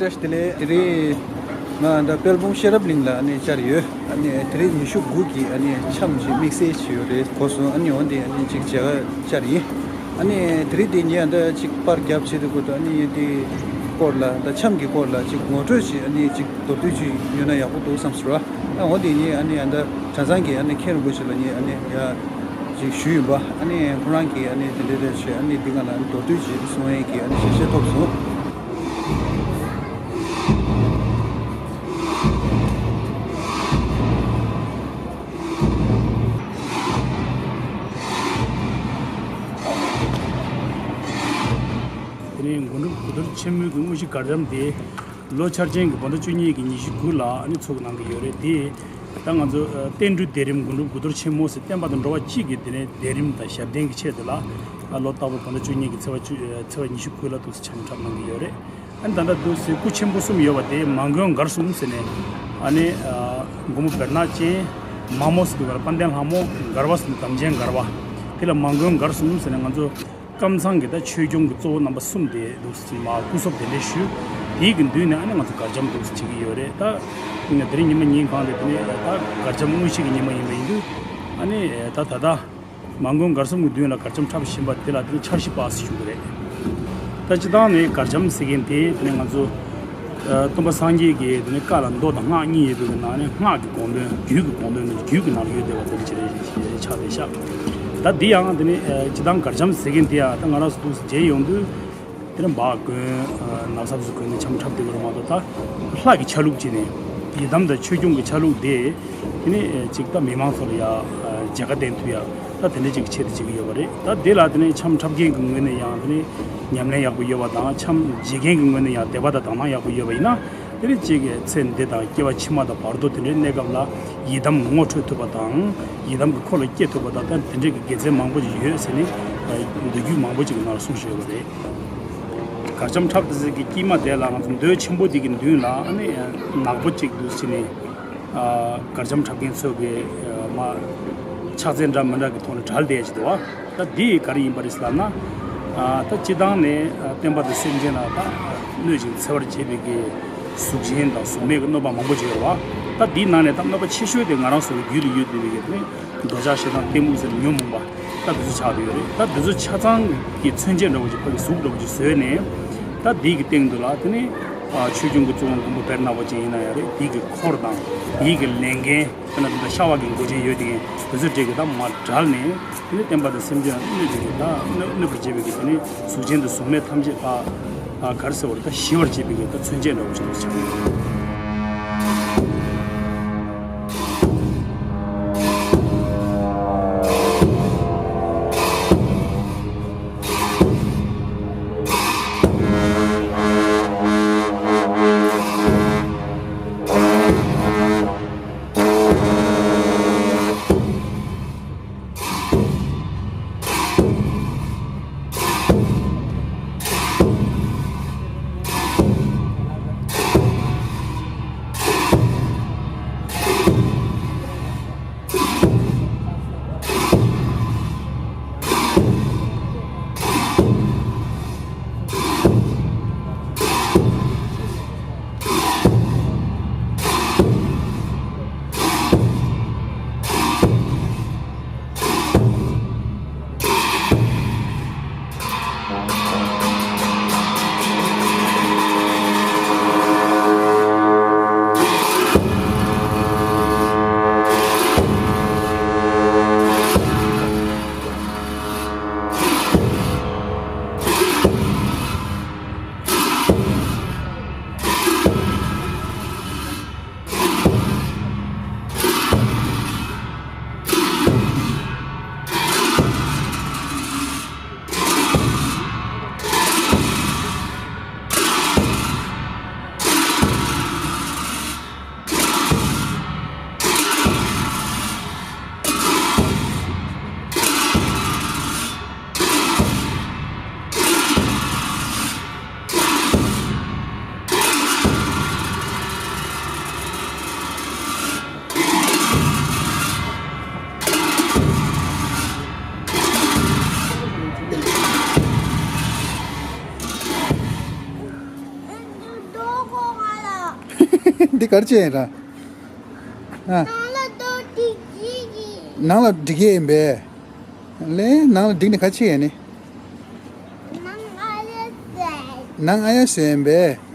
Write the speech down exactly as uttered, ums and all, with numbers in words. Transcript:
བཀྲ་ཤིས་བདེ་ལེགས། དེ་རིང་ང་ད་དཔལ་སྤུངས་ཤེས་རབ་གླིང་ལ་ཨ་ནི་བཅར་ཡོད། ཨ་ནི་དེ་རིང་ཉི་ཤུ་དགུ་གི་ཨ་ནི་འཆམ་ཞིག་དམིགས་བསལ་ཞིག་ཡོད་རེད། གོ་སོང་། ཨ་ནི་འོན་ཏེ་ཨ་ནི་ཅིག་མཇལ་ཁ་བཅར་ཡིན། ཨ་ནི་དེ་རིང་དེ་ངས་ད་ཅིག་པར་རྒྱབ་བྱེད་དུ་གོ་ད་ཨ་ནི་དེ་སྐོར་ལ་ད་འཆམ་གྱི་སྐོར་ལ་ཅིག་ངོ་སྤྲོད་ཅིག་ཨ་ནི་ཅིག་མདོར་བསྡུས་ཅིག་ཡོད་ན་ཡག་པོ་འདུག་བསམ་སོང་ར། ཨ་འོ་དེ་ངས་ཨ་ནི་ཨ་ད་གྲྭ་ཚང་གི་ཨ་ནི་མཁན་རིན་པོ་ཆེ་ལ་ངས་ཨ་ནི་ཡ་ཅིག་ཞུས་ཡིན་པ། ཨ་ནི་ཁོ་རང་གིས་ཨ་ནི་དེ་འདྲ་རེད་ཞེས་ཨ་ནི་འདི་ག་ལ་ཨ་ནི་མདོར་བསྡུས་ཅིག་གསུང་ཡས་ཀྱི་ཨ་ནི་ཞལ་བཞེས་ཐོབ་སོང་། དེ་ནས་མགོན་གྲུབ་དགུ་གཏོར་ཆེན་མོའི་གི་དངོས་གཞི་གར་འཆམ་དེ་ལོ་འཆར་ཅན་གྱི་བོད་ཟླ་བཅུ་གཉིས་ཀྱི་ཉི་ཤུ་དགུ་ལ་ཨ་ནི་ཚུགས་གནང་གི་ཡོད་རེད། དེ་ད་ང་ཚོ་ཨ་བསྟན་འགྲོའི་སྡེ་རིམ་མགོན་གྲུབ་དགུ་གཏོར་ཆེན་མོ་ཟེར་བསྟན་པ་དང་འགྲོ་བ་གཅིག་གི་དེ་ནས་སྡེ་རིམ་དང་ཞབས་བརྟན་གྱི་ཆེད་དུ་ལ་ཨ་ལོ་རྟག་པར་བོད་ཟླ་བཅུ་གཉིས་ཀྱི་ཚེས་པ་བཅུ་ཚེས་པ་ཉི་ཤུ་དགུ་ལ་འདུག་སེ་འཆམ་འཁྲབ་གནང་གི་ཡོད་རེད། ཨ་ནི་ད་ལྟ་འདུག་སེ་སྐུ་ཆེན་པོ་གསུམ་ཡོད་པ་དེ་མ་མགོན་མགར་གསུམ་ཟེར་ནས་ཨ་ནི་ཨ་མགོན་པོ་བེར་ནག་ཅན་མ་མོ་ཟེར་དུས་ག་ལ་དཔལ་ལྡན་ལྷ་མོ་མགར་བ་ཟེར་ནས་དམ་ཅན་མགར་བ། དེ་ལ་མ་མགོན་མགར་གསུམ་ཟེར་ནས་ང་ཚོ་ཀམ་ཚང་གི་ད་ཆོས་སྐྱོང་གི་གཙོ་བོ་རྣམ་པ་གསུམ་དེ་འདུག་སེ་མ་སྐུ་གསོལ་གདན་འདྲེན་ཞུས། དེའི་གི་མདུན་ནས་ཨ་ནི་ང་ཚོ་གར་འཆམ་འདུག་སེ་བྱེད་ཀྱི་ཡོད་རེད། ད་དེ་རིང་ཉི་མ་ཉིན་གང་དེ་དེ་ནས་ད་གར་འཆམ་དངོས་གཞི་གི་ཉི་མ་ཡིན་པ་ཡིན་དུས་ཨ་ནི་ད་ད་ལྟ། མ་མགོན་མགར་གསུམ་གྱི་མདུན་ལ་གར་འཆམ་འཁྲབ་བཞིན་པ་དེ་ལ་དེ་ནི་འཆར་གཞི་པ་ཟེར་ཞུ་གི་རེད། ད་སྤྱི་བཏང་ནས་གར་འཆམ་ཟེར་མཁན་དེ་དེ་ནི་ང་ཚོ་ཨ་སྟོན་པ་སངས་རྒྱས་ཀྱི་དེ་ནི་བཀའ་ལ་མདོ་དང་སྔགས་གཉིས་ཡོད་པའི་ནང་ནས་སྔགས་ཀྱི་དགོངས་དོན་རྒྱུད་ཀྱི་དགོངས་དོན་ནི་རྒྱུད་ཀྱི་ནང་ལ་ཡོད་བསྡད་པ་དེ་འདྲ་ཅིག་རེད་ཆགས་བསྡད་ཤག་ད་འདི་ཡང་དེ་ནི་ཨ་སྤྱི་བཏང་གར་འཆམ་ཟེར་མཁན་དེ་ཡང་ད་ང་རང་ཚོ་འདུག་སེ་མཇལ་ཡོང་དུས། དེ་ནས་འབག་གོན་ནག་ཚབ་ཚོ་གོན་ནས་འཆམ་འཁྲབ་བསྡད་ཀྱི་རེད་མ་གཏོགས་ད་ལྷ་གི་ཆ་ལུགས་བྱས་ནས་ཡི་དམ་དང་ཆོས་སྐྱོང་གི་ཆ་ལུགས་དེ་དེ་ནས་ཅིག་ད་མི་མང་ཚོ་ལ་ཡ་མཇལ་ཁ་བསྟན་ཐུབ་ཡ་ད་དེ་འདྲ་ཅིག་ཆེད་དུ་བྱེད་ཀྱི་ཡོད་པ་རེད། ད་དེ་ལ་དེ་ནས་འཆམ་འཁྲབ་མཁན་གྱི་ངོས་ནས་ཡང་དེ་ནས་ཉམས་ལེན་ཡག་པོ་ཡོད་པ་དང་འཆམ་མཇལ་མཁན་གྱི་ངོས་ནས་ཡང་དད་པ་དང་དག་སྣང་ཡག་པོ་ཡོད་པ་ཡིན་ན། དེ་ནས་ཅིག་ཚེ་འདི་དང་སྐྱེ་བ་ཕྱི་མ་དང་བར་དུ་དེ་འདྲའི་གནས་སྐབས་ལ་ཡི་དམ་ངོ་འཕྲོད་ཐུབ་པ་དང་ཡི་དམ་གྱི་འཁོར་ལ་སྐྱེ་ཐུབ་པ་དང་ད་དེ་འདྲའི་གི་དགེ་མཚན་མང་པོ་ཞིག་ཡོད་ཟེར་ནས་མདོ་རྒྱུད་མང་པོ་ཅིག་གི་ནང་ལ་གསུངས་བཞག་ཡོད་པ་རེད། གར་འཆམ་འཁྲབ་དེ་ཚོ་གི་དཀྱིལ་མ་དེ་ལ་ང་ཚོ་མདོས་ཆེན་པོ་འདི་གི་མདུན་ལ་ཨ་ནི་ནག་པོ་ཅིག་འདུག་ཟེར་ནས་གར་འཆམ་འཁྲབ་མཁན་ཚོ་གི་མ་ཕྱག་མཚན་འདྲ་མི་འདྲ་གི་ཐོག་ནས་བྲལ་བསྡད་ཅིག་འདུག་བ། ད་འདི་ག་རེ་ཡིན་པ་རེད་ཟེར་ལབ་ན། ཨ་ད་སྤྱི་བཏང་ནས་ཨ་བསྟན་པ་དང་སེམས་ཅན་ལ་ད་གནོད་ཅིང་འཚེ་བར་བྱེད་པའི་གི་གཟུགས་ཅན་དང་གཟུགས་མེད་ཀྱི་གནོད་པ་མང་པོ་ཅིག་ཡོད་རེད་བ། ད་འདིའི་ནང་ནས་ད་གནོད་པ་ཆེ་ཤོས་དེ་ང་རང་ཚོ་གི་རྒྱུད་ལ་ཡོད་བསྡད་པའི་གི་དེ་ནི་འདོད་ཆགས་ཞེ་སྡང་གཏི་མུག་ཟེར་ཉོན་མོངས་པ་ད་འདི་ཚོ་ཆགས་བསྡད་ཡོད་རེད། ད་འདི་ཚོ་ཆ་ཚང་གི་མཚོན་བྱེད་འདྲ་བོ་ཅིག་ཕ་གི་གཟུགས་འདྲ་བོ་ཅིག་བཟོས་ནས་ད་འདི་གི་སྟེང་དུ་ལ་དེ་ནི་ཨ་ཆོས་སྐྱོང་གི་གཙོ་བོ་མགོན་པོ་བེར་ནག་པོ་ཅན་ཡིན་ན་ཡང་རེད། འདི་གི་འཁོར་དང་འདི་གི་ལས་འགན། དེ་ནས་དེ་འདྲ་ཤ་བ་གི་མགོ་ཅན་ཡོད་དེ་འདི་ཚོ་འདྲེ་གི་ད་མ་བྲལ་ནས་དེ་ནས་བསྟན་པ་དང་སེམས་ཅན་གནོད་ཅིག་གི་ད་གནོད་གནོད་པར་བྱེད་པའི་གི་དེ་ནས་གཟུགས་ཅན་དང་གཟུགས་མེད་ཐམས་ཅད་ད་ག་རེ་ཟེར་བ་རེད། ད་ཞི་བར་བྱེད་པའི་གི་ད་མཚོན་བྱེད་འདྲ་བོ་ཞིག་ཏུ་ཆགས་ཡོད། འདི་ག་རེ་བྱས་ཡིན་ར། ཨ། ནང་ལ་ཏོག་ཏོག་ཅིག་ཡིན། ནང་ལ་སྒྲིག་ཡས་ཡིན་པས། ལས་ནང་ལ་སྒྲིག་ནས་ག་ཅི་ཡས་ནི། ནང་ཨ་ཡ་ཟེར། ནང་ཨ་ཡ་ཟེར་ཡིན་པས།